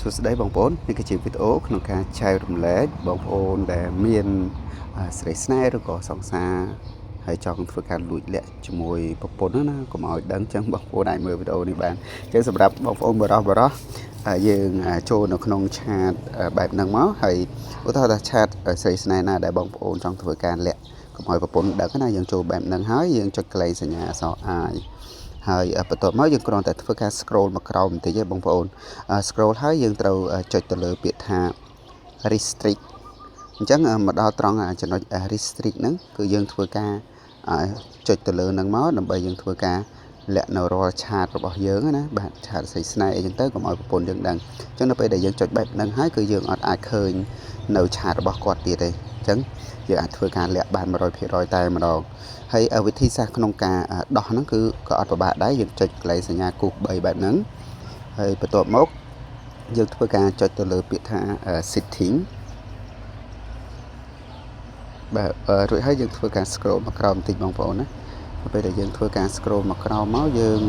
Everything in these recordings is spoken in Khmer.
សួស្តីបងប្អូននេះគឺជាវីដេអូក្នុងការចែករំលែកបងប្អូនដែលមានស្រីស្នេហ៍ឬក៏សង្សារហើយចង់ធ្វើការលួចលាក់ជាមួយប្រពន្ធណាកុំឲ្យដឹងចឹងបងប្អូនអាចមើលវីដេអូនេះបានចឹងសម្រាប់បងប្អូនបរោះបរោះយើងចូលនៅក្នុង chat បែបហ្នឹងមកហើយឧទាហរណ៍ថា chat ស្រីស្នេហ៍ណាដែលបងប្អូនចង់ធ្វើការលាក់កុំឲ្យប្រពន្ធដឹងណាយើងចូលបែបហ្នឹងហើយយើងចុចកន្លែងសញ្ញាអក្សរ I ហើយបន្ទាប់មកយើងគ្រាន់តែធ្វើការ scroll មកក្រោមបន្តិចទេបងប្អូន scroll ហើយយើងត្រូវចុចទៅលើពាក្យថា restrict អញ្ចឹងមកដល់ត្រង់ចំណុច restrict ហ្នឹងគឺយើងធ្វើការចុចទៅលើហ្នឹងមកដើម្បីយើងធ្វើការលាក់នៅរាល់ chat របស់យើងណាបាទ chat ស្រីស្នេហ៍អីចឹងទៅកុំឲ្យប្រពន្ធយើងដឹងអញ្ចឹងនៅពេលដែលយើងចុចបែបហ្នឹងហើយគឺយើងអត់អាចឃើញនៅ chat របស់គាត់ទៀតទេអញ្ចឹងយើងអាចធ្វើការលាក់បាន100%តែម្ដងហើយវិធីសាស្ត្រក្នុងការដោះហ្នឹងគឺក៏អត់ពិបាកដែរយើងចុចកន្លែងសញ្ញាគូស3បែបហ្នឹងហើយបន្ទាប់មកយើងធ្វើការចុចទៅលើពាក្យថា setting បាទរួចហើយយើងធ្វើការ scroll មកក្រោមបន្តិចបងប្អូនណាពេលដែលយើងធ្វើការ scroll មកក្រោមមកយើង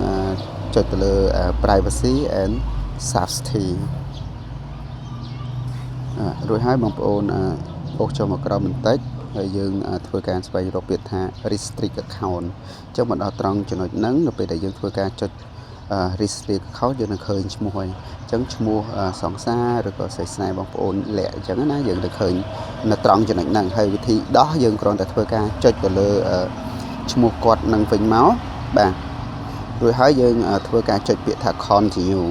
ចុចទៅលើ privacy and safety រួចហើយបងប្អូនអូសចុះមកក្រោមបន្តិចហើយយើងធ្វើការស្វែងរកពាក្យថា restrict account អញ្ចឹងមកដល់ត្រង់ចំណុចហ្នឹងនៅពេលដែលយើងធ្វើការចុច restrict account យើងនឹងឃើញឈ្មោះហើយអញ្ចឹងឈ្មោះសង្សារឬក៏ស្រីស្នេហ៍បងប្អូនលាក់អញ្ចឹងណាយើងនឹងឃើញនៅត្រង់ចំណុចហ្នឹងហើយវិធីដោះយើងគ្រាន់តែធ្វើការចុចទៅលើឈ្មោះគាត់នឹងវិញមកបាទរួចហើយយើងធ្វើការចុចពាក្យថា continue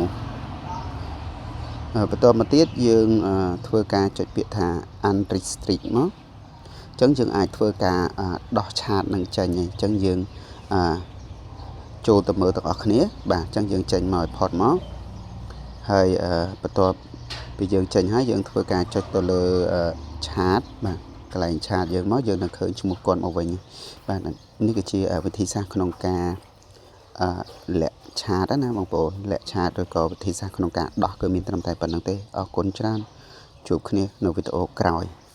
បន្តមកទៀតយើងធ្វើការចុចពាក្យថា unrestrict មកអញ្ចឹងយើងអាចធ្វើការដោះ chat នឹងចេញហើយអញ្ចឹងយើងចូលទៅមើលទាំងអស់គ្នាបាទអញ្ចឹងយើងចេញមកឲ្យផុតមក ហើយបន្ទាប់ពីយើងចេញហើយយើងធ្វើការចុចទៅលើ chat បាទកន្លែង chat យើងមកយើងនឹងឃើញឈ្មោះគាត់មកវិញបាទនេះគឺជាវិធីសាស្ត្រក្នុងការអឺលាក់ chat ណាបងប្អូនលាក់ chat ឬក៏វិធីសាស្ត្រក្នុងការដោះគឺមានត្រឹមតែប៉ុណ្ណឹងទេអរគុណច្រើនជួបគ្នានៅវីដេអូក្រោយ។